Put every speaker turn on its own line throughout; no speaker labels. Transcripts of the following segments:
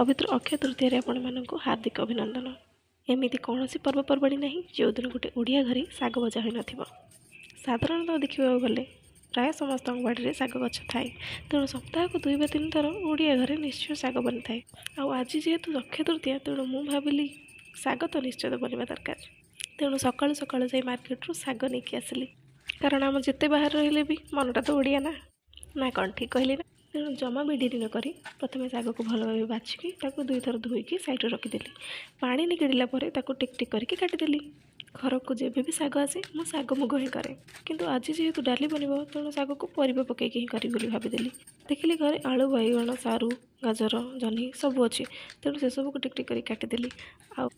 ପବିତ୍ର ଅକ୍ଷୟ ତୃତୀୟାରେ ଆପଣମାନଙ୍କୁ ହାର୍ଦ୍ଦିକ ଅଭିନନ୍ଦନ। ଏମିତି କୌଣସି ପର୍ବପର୍ବାଣୀ ନାହିଁ ଯେଉଁଦିନ ଗୋଟେ ଓଡ଼ିଆ ଘରେ ଶାଗ ଭଜା ହୋଇନଥିବ। ସାଧାରଣତଃ ଦେଖିବାକୁ ଗଲେ ପ୍ରାୟ ସମସ୍ତଙ୍କ ବାଡ଼ିରେ ଶାଗ ଗଛ ଥାଏ, ତେଣୁ ସପ୍ତାହକୁ 2 ବା 3 ଥର ଓଡ଼ିଆ ଘରେ ନିଶ୍ଚୟ ଶାଗ ବନିଥାଏ। ଆଉ ଆଜି ଯେହେତୁ ଅକ୍ଷୟ ତୃତୀୟା, ତେଣୁ ମୁଁ ଭାବିଲି ଶାଗ ତ ନିଶ୍ଚୟ ବନିବା ଦରକାର। ତେଣୁ ସକାଳୁ ସକାଳୁ ଯାଇ ମାର୍କେଟରୁ ଶାଗ ନେଇକି ଆସିଲି, କାରଣ ଆମ ଯେତେ ବାହାରେ ରହିଲେ ବି ମନଟା ତ ଓଡ଼ିଆ ନା ନା କ'ଣ ଠିକ୍ କହିଲି ନା? ତେଣୁ ଜମା ବି ଡେରି ନକରି ପ୍ରଥମେ ଶାଗକୁ ଭଲ ଭାବେ ବାଛିକି ତାକୁ 2 ଥର ଧୋଇକି ସାଇଡ଼ରେ ରଖିଦେଲି। ପାଣି ନିଗିଡ଼ିଲା ପରେ ତାକୁ ଟିକ୍ ଟିକ୍ କରିକି କାଟିଦେଲି। ଘରକୁ ଯେବେ ବି ଶାଗ ଆସେ ମୁଁ ଶାଗ ମୁଗ ହିଁ କରେ, କିନ୍ତୁ ଆଜି ଯେହେତୁ ଡାଲି ବନିବ ତେଣୁ ଶାଗକୁ ପରିବା ପକାଇକି ହିଁ କରିବି ବୋଲି ଭାବିଦେଲି। ଦେଖିଲି ଘରେ ଆଳୁ, ବାଇଗଣ, ସାରୁ, ଗାଜର, ଜହ୍ନି ସବୁ ଅଛି, ତେଣୁ ସେସବୁକୁ ଟିକ୍ ଟିକ୍ କରି କାଟିଦେଲି। ଆଉ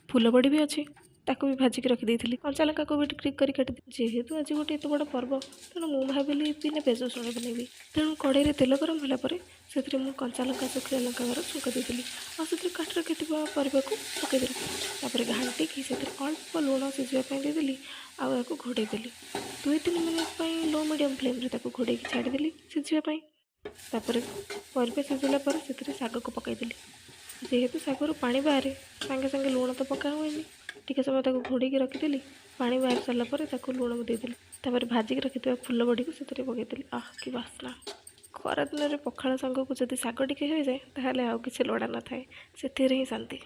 ଫୁଲ ବଡ଼ି ବି ଅଛି, ତାକୁ ବି ଭାଜିକି ରଖିଦେଇଥିଲି। କଞ୍ଚା ଲଙ୍କାକୁ ବି ଟିକ୍ ଟିକ୍ କରି କାଟିଦେଲି। ଯେହେତୁ ଆଜି ଗୋଟେ ଏତେ ବଡ଼ ପର୍ବ, ତେଣୁ ମୁଁ ଭାବିଲି ବିନା ପିଆଜ ରସୁଣ ବନେଇବି। ତେଣୁ କଡ଼େଇରେ ତେଲ ଗରମ ହେଲା ପରେ ସେଥିରେ ମୁଁ କଞ୍ଚା ଲଙ୍କା, ଶୁଖିଲା ଲଙ୍କାର ଛୁଙ୍କ ଦେଇଦେଲି ଆଉ ସେଥିରେ କାଟି ରଖିଥିବା ପରିବାକୁ ପକାଇଦେଲି। ତାପରେ ଘାଣ୍ଟିକି ସେଥିରେ ଅଳ୍ପ ଲୁଣ ସିଝିବା ପାଇଁ ଦେଇଦେଲି ଆଉ ଏହାକୁ ଘୋଡ଼େଇ ଦେଲି। 2-3 ମିନିଟ୍ ପାଇଁ ଲୋ ମିଡ଼ିୟମ୍ ଫ୍ଲେମ୍ରେ ତାକୁ ଘୋଡ଼େଇକି ଛାଡ଼ିଦେଲି ସିଝିବା ପାଇଁ। ତାପରେ ପରିବା ସିଝିଲା ପରେ ସେଥିରେ ଶାଗକୁ ପକାଇଦେଲି। ଯେହେତୁ ଶାଗରୁ ପାଣି ବାହାରେ, ସାଙ୍ଗେ ସାଙ୍ଗେ ଲୁଣ ତ ପକା ହୁଏନି, ଟିକେ ସମୟ ତାକୁ ଘୋଡ଼େଇକି ରଖିଦେଲି। ପାଣି ବାହାରି ସାରିଲା ପରେ ତାକୁ ଲୁଣ ଦେଇଦେଲି। ତାପରେ ଭାଜିକି ରଖିଥିବା ଫୁଲ ବଡ଼ିକୁ ସେଥିରେ ପକାଇଦେଲି। ଆହ କି ବାସ୍ନା! ଖରାଦିନରେ ପଖାଳ ସାଙ୍ଗକୁ ଯଦି ଶାଗ ଟିକେ ହୋଇଯାଏ ତାହେଲେ ଆଉ କିଛି ଲୋଡ଼ା ନଥାଏ, ସେଥିରେ ହିଁ ଶାନ୍ତି।